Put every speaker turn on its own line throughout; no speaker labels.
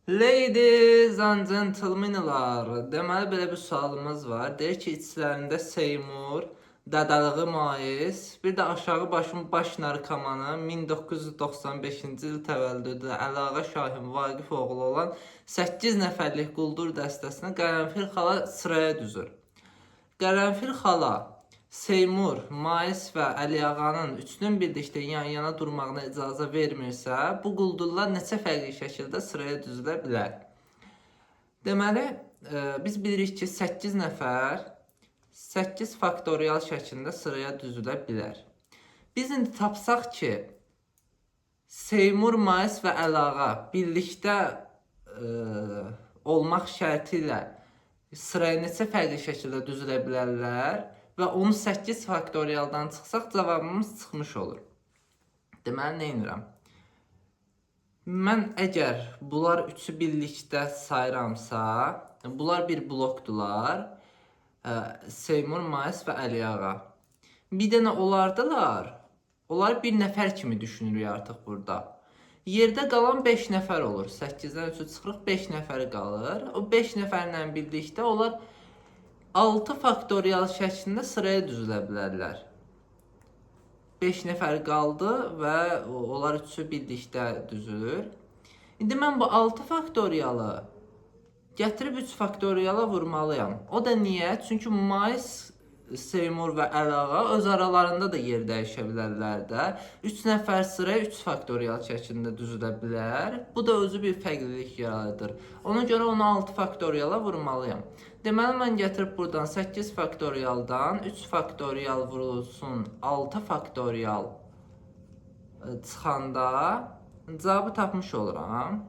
Ladies and gentlemenlar, deməli belə bir sualımız var. Deyir ki, içlərində Seymur, dədəliyi Mais, bir də aşağı başın baş narkomanı 1995-ci il təvəllüdlü Əliağa Şahin Vaqif oğlu olan 8 nəfərlik quldur dəstəsini Qərənfil xala sıraya düzür. Qərənfil xala Seymur, Mais və Əliağanın üçünün birlikdə yan-yana durmağına icazə vermirsə, bu quldurlar neçə fərqli şəkildə sıraya düzülə bilər? Deməli, biz bilirik ki, 8 nəfər 8 faktorial şəklində sıraya düzülə bilər. Biz indi tapsaq ki, Seymur, Mais və Əliağa birlikdə olmaq şərti ilə sıraya neçə fərqli şəkildə düzülə bilərlər və onu 8 faktorialdan çıxsaq cavabımız çıxmış olur. Deməli, nə edirəm? Mən əgər bunlar üçü birlikdə sayıramsa, bunlar bir blokdular. Seymur, Mais və Əliağa. Bir dənə onlardılar. Onlar bir nəfər kimi düşünürük artıq burada. Yerdə qalan 5 nəfər olur. 8-dən 3-ü çıxırıq, 5 nəfəri qalır. O 5 nəfərlə birlikdə onlar 6 faktorial şəklində sıraya düzülə bilərlər. 5 nəfər qaldı və onlar üçü birlikdə düzülür. İndi mən bu 6 faktorialı gətirib 3 faktoriala vurmalıyam. O da niyə? Çünki Mais, Seymur və Əliağa öz aralarında da yer dəyişə bilərlər də. 3 nəfər sıraya 3 faktorial şəklində düzülə bilər. Bu da özü bir fərqlilik yaradır. Ona görə onu 6 faktoriala vurmalıyam. Deməli mən gətirib buradan 8 faktorialdan 3 faktorial vurulsun 6 faktorial çıxanda cavabı tapmış oluram.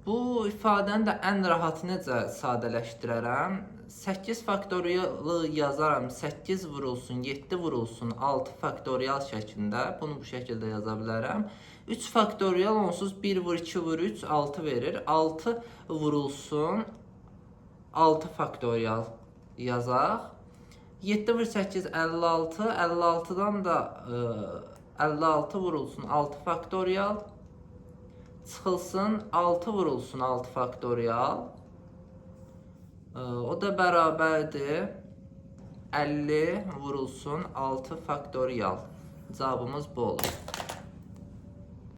Bu ifadəni də ən rahat necə sadələşdirərəm? 8 faktorialı yazaram. 8 vurulsun, 7 vurulsun, 6 faktorial şəklində. Bunu bu şəkildə yaza bilərəm. 3 faktorial onsuz 1 vur 2 vur 3 6 verir. 6 vurulsun, 6 faktorial yazaq. 7 vur 8 56, 56-dan da 56 vurulsun 6 faktorial çıxılsın 6 vurulsun 6 faktorial. O da bərabərdir 50 vurulsun 6 faktorial. Cavabımız bu olur.